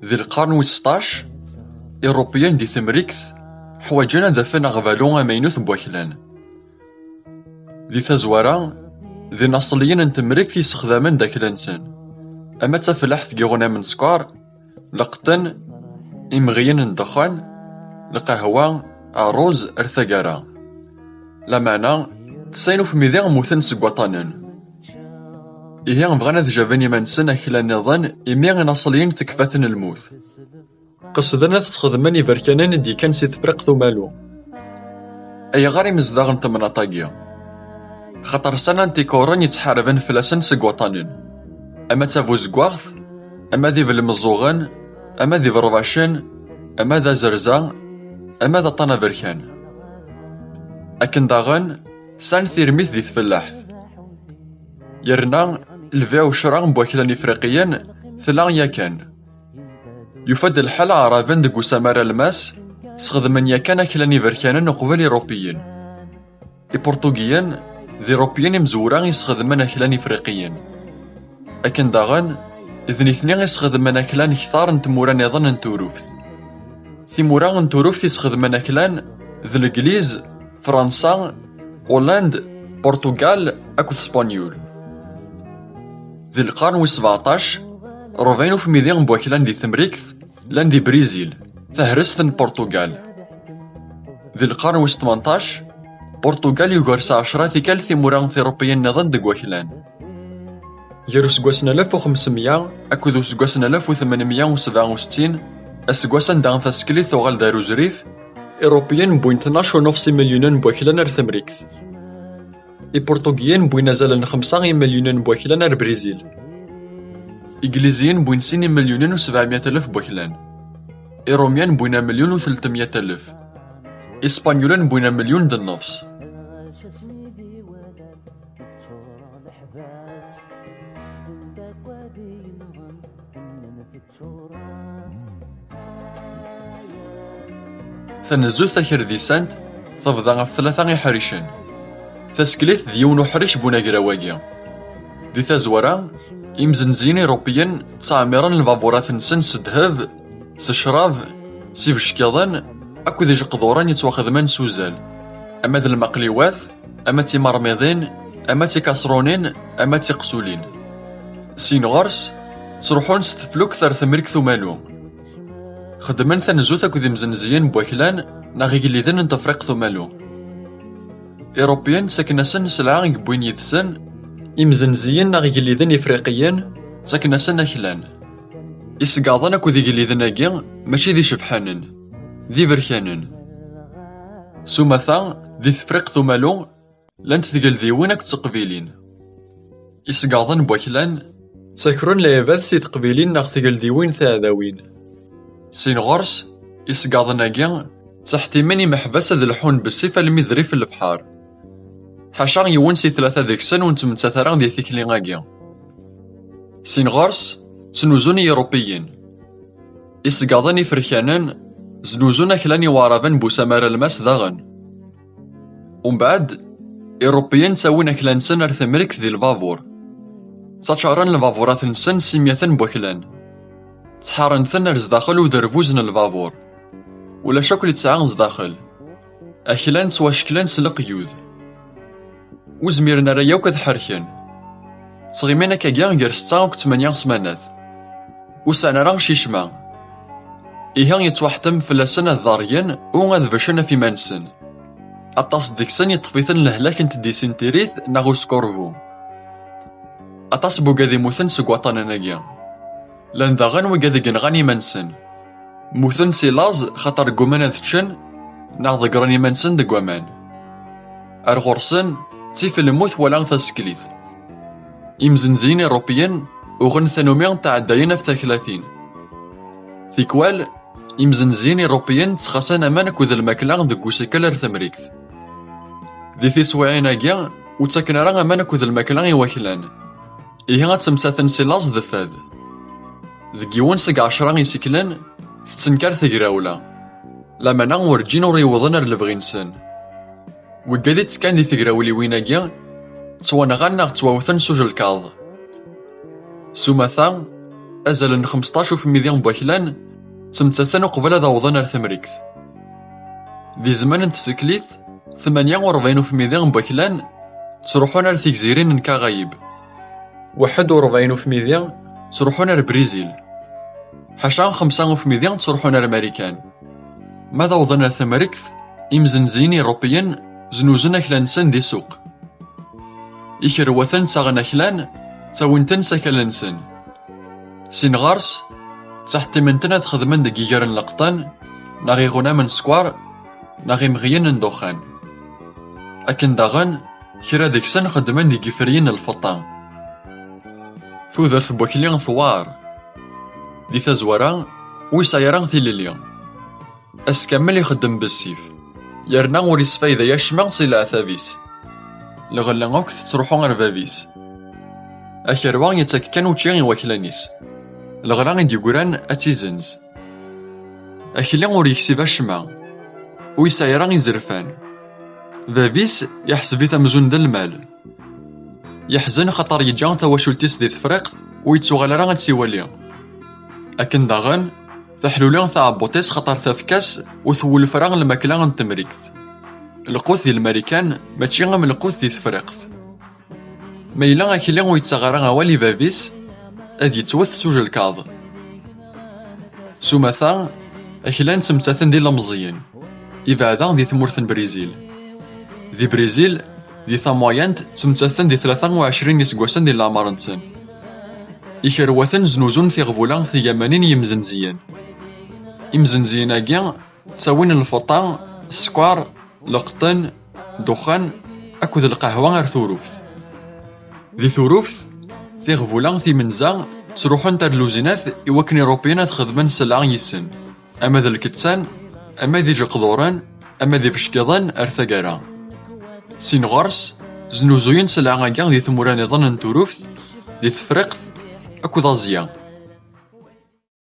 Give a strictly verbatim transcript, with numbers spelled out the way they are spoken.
Di lqern wis seṭṭac, Iṛupiyen di Temrikt ḥwaǧen ad afen aɣbalu amaynut n waklan. Di tazwara, d inaṣliyen n Temrikt i yessexdamen d akla-nsen, ama d tafellaḥt n yiɣunam n sskeṛ, leqṭen, imɣiyen n ddexxan, lqahwa, ṛṛuz ar taggara. Lameɛna, tesɛin ufmidi mmuten seg waṭṭanen. Ihi bɣan ad jaben iman-nsen akla nniḍen imi inaṣliyen tekfa-ten lmut. Qesden ad sxedmen iberkanen i d-yekkan si Tefriqt Umalu. Ayɣer imezdaɣ n temnaḍt-agi? Xaṭer sɛan antikuren yettḥarben fell-asen seg waṭṭanen, ama d tabuzeggaɣt, ama d ibelmeẓẓuɣen, ama d ibeṛbacen, ama d azerza, ama d aṭṭan aberkan. Akken daɣen, sɛan tirmit di tfellaḥt. Yerna, lbiɛ u ccra n waklan ifriqiyen tella yakan. Yufa-d lḥal aɛraben deg usamar almas sxedmen yakan aklan iberkanen uqbel iṛupiyen. Ipuṛtugiyen d iṛupiyen imezwura i sxedmen aklan ifriqiyen. Akken daɣen, d nitni i sxedmen aklan ktar n tmura niḍen n Turuft. Timura n Turuft i sxedmen aklan d Legliz, Fransa, Uland, Puṛtugal akked Spanyul. Di lqern wis sebɛeṭṭac, ṛebɛin ufmidi n waklan di Temrikt llan di Brizil, tahrest n Puṛtugal. Di lqern wis tmenṭac, Puṛtugal yugar s ɛecra tikkal timura tiṛupiyin nniḍen deg waklan. Gar useggas n alef u xemsemya akked useggas n alef u tmenmya u sebɛa u settin, aseggas anda taseklit tuɣal d aruzrif, Iṛupiyen wwin tnac u nofs imelyunen n waklan ar Temrikt. Ipuṛtugiyen wwin azal n xemsa imelyunen n waklan ar Brizil. Igliziyen wwin sin imelyunen u sebɛemya alef n waklan. Iṛumyen wwin amelyun u tletmya alef. Ispanyulen wwin amelyun d nnefs. Tanezzut takerdisant tebḍa ɣef tlata iḥricen. Taseklit d yiwen uḥric n unagraw-agi. Di tazwara, imzenziyen iṛupiyen ttɛemmiṛen lbaburat-nsen s ddheb, s ccrab, s ibeckiḍen akked ijeqduren yettwaxedmen s uzal, ama d lmaqliwat, ama d timermiḍin, ama d tikaṣrunin, ama d tiqsulin. Sin ɣer-s, ttruḥun s teflukt ar Temrikt Umalu. Xeddmen tanezzut akked imzenziyen n waklan neɣ igelliden n Tefriqt Umalu. Iṛupiyen ttaken-asen sselɛa i yewwin yid-sen, imzenziyen neɣ igelliden ifriqiyen ttaken-asen aklan. Iseggaḍen akked igelliden-agi mačči d icebḥanen, d iberkanen. S umata, di Tefriqt Umalu, llant tgeldiwin akked teqbilin. Iseggaḍen n waklan ttakren lɛibad si teqbilin neɣ tgeldiwin tiɛdawin. Sin ɣer-s, iseggaḍen-agi ttseḥtimen imeḥbas ad lḥun bessif almi d rrif n lebḥer. Ḥaca yiwen si tlata deg-sen ur nettmettat ara di tikli-agi. Sin ɣer-s, ttnuzun i Yiṛupiyen. Iseggaḍen ifrikanen znuzun aklan i waɛraben n usamar almas daɣen. Umbeɛd, Iṛupiyen ttawin aklan-nsen ar Temrikt di lbabur. Ttaččaren lbaburat-nsen s imyaten n waklan. Ttḥaren-ten ar zdaxel uderbuz n lbabur. Ulac akk li tesɛa zdaxel. Aklan ttwaceklen s leqyud. Ur zmiren ara yakk ad ḥerken. Ttɣimin akkagi gar setta akked tmanya ssmanat. Ur sɛan ara cicma. Ihi yettwaḥettem fell-asen ad ḍeryen u ad becen ɣef iman-nsen. Aṭas deg-sen yeṭṭef-iten lehlak n tdisintirit neɣ uskurbu. Aṭas n wigad immuten seg waṭṭanen-agi. Llan daɣen wigad i yenɣan iman-nsen. Mmuten si laẓ xaṭer gguman ad ččen, neɣ ḍeggren iman-nsen deg waman. Ar ɣur-sen, ttif lmut wala taseklit. Imzenziyen iṛupiyen uɣen tanumi tɛeddayen ɣef taklatin. Tikwal, imzenziyen iṛupiyen ttxasan aman akked lmakla deg usikel ar Temrikt. Di tiswiɛin-agi, ur ttaken ara aman akked lmakla i waklan. Ihi ad ttemsaten si laẓ d fad. Deg yiwen seg ɛecra iseklen, tettenkar tegrawla. Lameɛna werǧin ur yewḍen ar lebɣi-nsen. Wigad i ttekkan di tegrawliwin-agi, ttwanɣan neɣ ttwawten s ujelkaḍ. S umata, azal n xemseṭṭac ufmidi n waklan ttmettaten uqbel ad awḍen ar Temrikt. Di zzman n tseklit, tmanya u rebɛin ufmidi n waklan ttruḥun ar tigzirin n Kaɣayib. Waḥed u rebɛin ufmidi ttruḥun ar Brizil. Ḥaca xemsa ufmidi ttruḥun ar Marikan. Ma d awḍen ar Temrikt, imzenziyen irupiyen znuzun aklan-nsen di ssuq. Ikerwaten ttaɣen aklan, ttawin-ten s akal-nsen. Sin ɣer-s, ttḥettimen-ten ad xedmen deg yiger n leqṭen, neɣ iɣunam n skwar, neɣ imeɣyen n ddexxan. Akken daɣen, kra deg-sen xeddmen deg yifriyen n lfeṭṭa. Tudert n wakli tewɛer. Di tazwara, ur yesɛi ara tilelli. Ass kamel ixeddem bessif, yerna ur yesfayday acemma si leɛtab-is. Lɣella akk tettruḥu ar bab-is. Akerwa yettak kan učči i waklan-is. Leɣla i d-yeggran ad tt-izenz. Akli ur yeksib acemma, ur yesɛi ara izerfan. Bab-is iḥseb-it amzun d lmal. Yeḥzen xaṭer yeǧǧa tawacult-is di Tefriqt, ur yettuɣal ara ad tt-iwali. Akken daɣen, teḥluli taɛebbuṭ-is xaṭer tafekka-s ur twulef ara lmakla n Temrikt. Lqut di Lmarikan mačči am lqut di Tefriqt. Ma yella akli ur yettaɣ ara awal i bab-is, ad yettwet s ujelkaḍ. S umata, aklan ttmettaten d ilemẓiyen, ibeɛda di tmurt n Brizil. Di Brizil, di tamuryant, ttmettaten di tlata u ɛecrin iseggasen di leɛmer-nsen. Ikerwaten znuzun tiɣbula tigamanin yimzenziyen. Imzenziyen-agi ttawin lfeṭṭa, sskeṛ, leqṭen, ddexxan akked lqahwa ar Turuft. Di Turuft, tiɣbula timenza ttruḥunt ar luzinat i wakken Irupiyen ad xedmen sselɛa yis-sen, ama d lkettan, ama d ijeqduren, ama d ibeckiḍen ar taggara. Sin ɣer-s, znuzuyen sselɛa-agi di tmura niḍen n Turuft, di Tefriqt akked Azya.